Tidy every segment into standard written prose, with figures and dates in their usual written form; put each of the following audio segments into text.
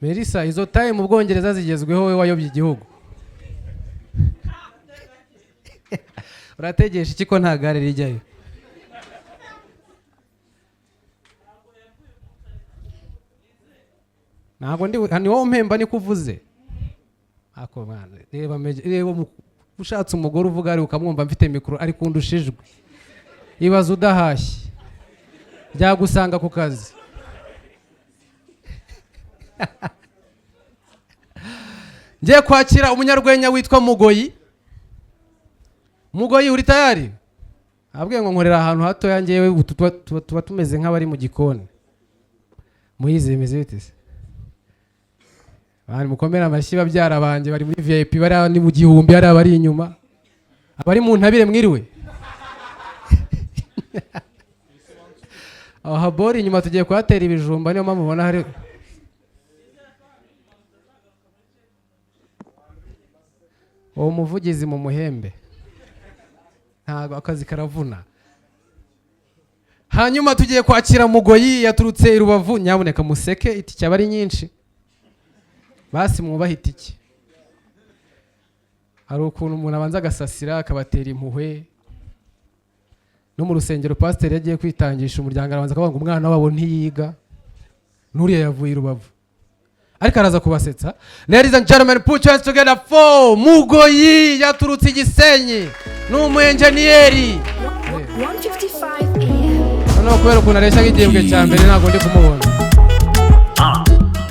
Melissa, izo taye mu Bwongereza zigezweho, we wayobye igihugu. Urategesha iki ko nta gare rijyayo? Ntabwo ndi ni wowe umpemba, niko uvuze. Ako mwana, reba reba ushatse umugore uvuga ari ukamwumva, mfite mikoro ari kundusha ijwi. Ibaze udahashye, byagusanga ku kazi. Ngiye kwakira umunyarwenya witwa Mugoyi. Mugoyi, uri tayari? Abwiye ngo nkorera ahantu hatoya, ngewe utu tuba tumeze nk'abari mu gikoni. Muyizi, bimeze bite se? Bari mukomere amashyi babyara banjye bari muri VIP, bari ni mu gihumbi, hari abari inyuma, abari mu ntabire mwiriwe. Aho habori inyuma tugiye kuhatera ibijumba, niyo mpamvu ubona hari uwo muvugizi mu muhembe. Ntabwo akazi karavuna. Hanyuma tugiye kwakira Mugoyi, yaturutse i Rubavu. Nyabuneka museke, itike aba ari nyinshi, basi mwubahe itike. Hari ukuntu umuntu abanza agasasira akabatera impuhwe. No mu rusengero pasiteri yagiye kwitangisha umuryango, arabanza akavuga ngo umwana wabo ntiyiga, n'uriya yavuye i Rubavu, ariko araza kubasetsa. Ladies and gentlemen, put your hands together for Mugoyi, yaturutse i Gisenyi, ni umu enjeniyeri. 1:55 a.m. Noneho kubera ukuntu areshya nk'igihembwe cya mbere, ntabwo ndi kumubona.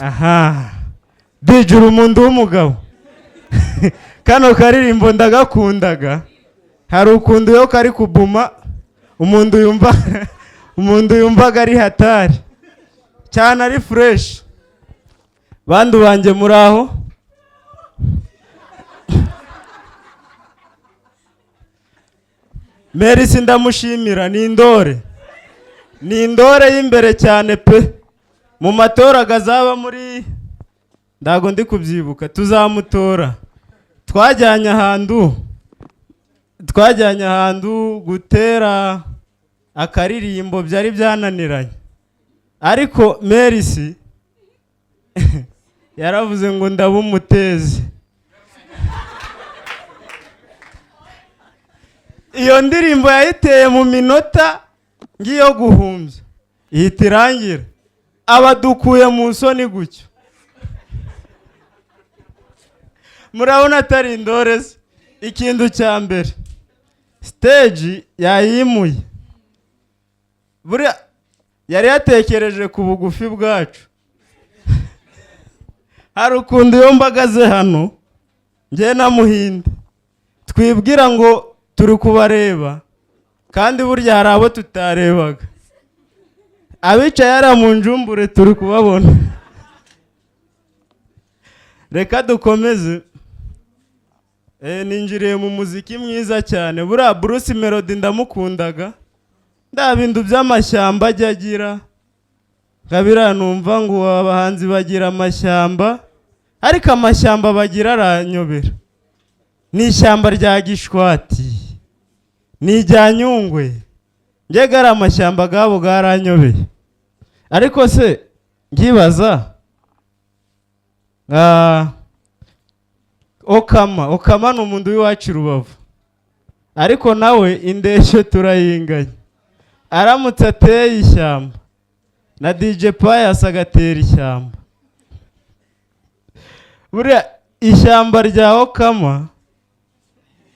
Aha DJ, uri umuntu w'umugabo. Kano karirimbo ndagakundaga. Hari ukuntu iyo kari kubuma umuntu yumvaga ari hatari cyane, ari fresh. Bandu banjye, muri aho? Merisi ndamushimira, ni indore, ni indore y'imbere cyane pe. Mu matora azaba muri, ntago ndi kubyibuka, tuzamutora. Twajyanye ahantu gutera akaririmbo, byari byananiranye, ariko Merisi yaravuze ngo ndaba umutezi. Iyo ndirimbo yayiteye mu minota ngiyo guhumbya, ihita irangira, abadukuye mu nsoni gutyo. Murabona atari indore se? Ikintu cya mbere, stage yayimuye. Buriya yari yatekereje ku bugufi bwacu. Hari ukuntu iyo mbagaze hano njye na Muhinde twibwira ngo turi kubareba, kandi burya hari abo tutarebaga. Abicaye hariya mu njumbure turi kubabona. Reka dukomeze. Ninjiriye mu muziki mwiza cyane. Buriya Bruce Melody ndamukundaga, nda bintu by'amashyamba ajya agira nka biriya, numva ngo abahanzi bagira amashyamba, ariko amashyamba bagira aranyobera. Ni ishyamba rya Gishwati, ni irya Nyungwe, njyega ari amashyamba gabo garanyobeye. Ariko se nkibaza nka Okama, Okama ni umuntu w'iwacu i Rubavu, ariko nawe indeshyo turayinganya. Aramutse ateye ishyamba na DJ Pius agatera ishyamba, buriya ishyamba rya Okama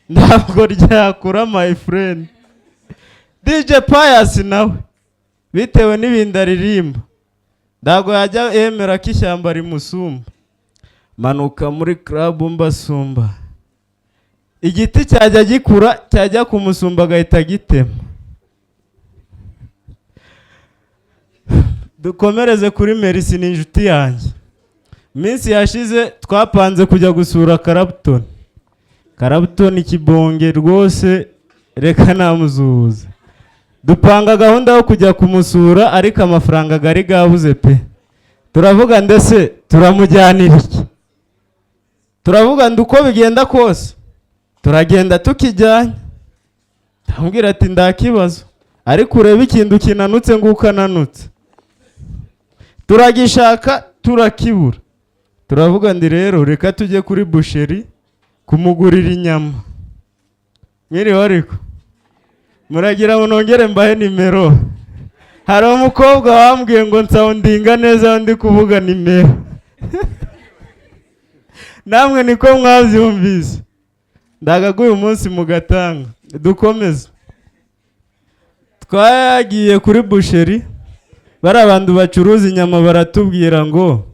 ntabwo ryakura, my friend. DJ Pius nawe bitewe n'ibindi aririmba, ntabwo yajya yemera ko ishyamba rimusumba. Manuka muri club mbasumba, igiti cyajya gikura cyajya kumusumba agahita agitema. Dukomereze kuri Merisi, ni inshuti yanjye. Iminsi yashize twapanze kujya gusura Karabutoni. Karabutoni Kibonge rwose, reka namuzuhuza. Dupanga gahunda yo kujya kumusura, ariko amafaranga gari gabuze pe. Turavuga ndetse turamujyanira iki? Turavuga ngo uko bigenda kose turagenda tukijyanye. Ndamubwira ati ndakibazo, ariko urebe ikintu kinanutse nguko ananutse. Turagishaka turakibura. Turavuga ndi rero reka tujye kuri boucherie kumugurira inyama. Mwiriwe ariko muragira ngo nongere mbahe nimero. Hari umukobwa wambwiye ngo nsoundinga neza ndi kuvuga nimero. Namwe niko mwabyumvise. Ndagaguye umunsi mugatanga. Dukomeze. Twagiye kuri boucherie, bari abantu bacuruza inyama baratubwira ngo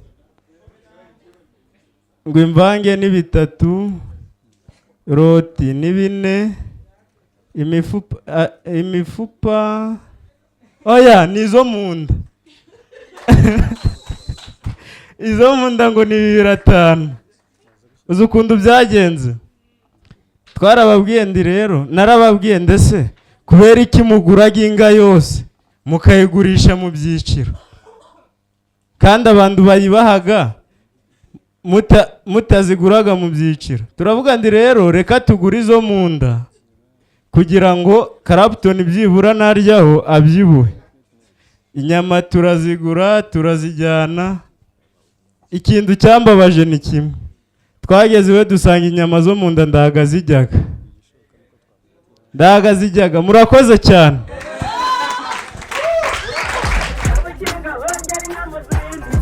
imvange ni bitatu, rôti ni bine, imifupa, imifupa oya, ni izo mu nda, izo mu nda ngo ni 2500. Uzi ukuntu byagenze? Twarababwiye ndi rero, narababwiye ndetse kubera iki muguraga inga yose mukayigurisha mu byiciro, kandi abantu bayibahaga mutaziguraga mu byiciro? Turavuga ndi rero reka tugure izo mu nda kugira ngo Clapton byibura naryaho abyibuhe. Inyama turazigura, turazijyana. Ikintu cyambabaje ni kimwe: twageze iwe dusanga inyama zo mu nda ndaga zijyaga, ndaga zijyaga. Murakoze cyane. Abakinga bongera inama zindi.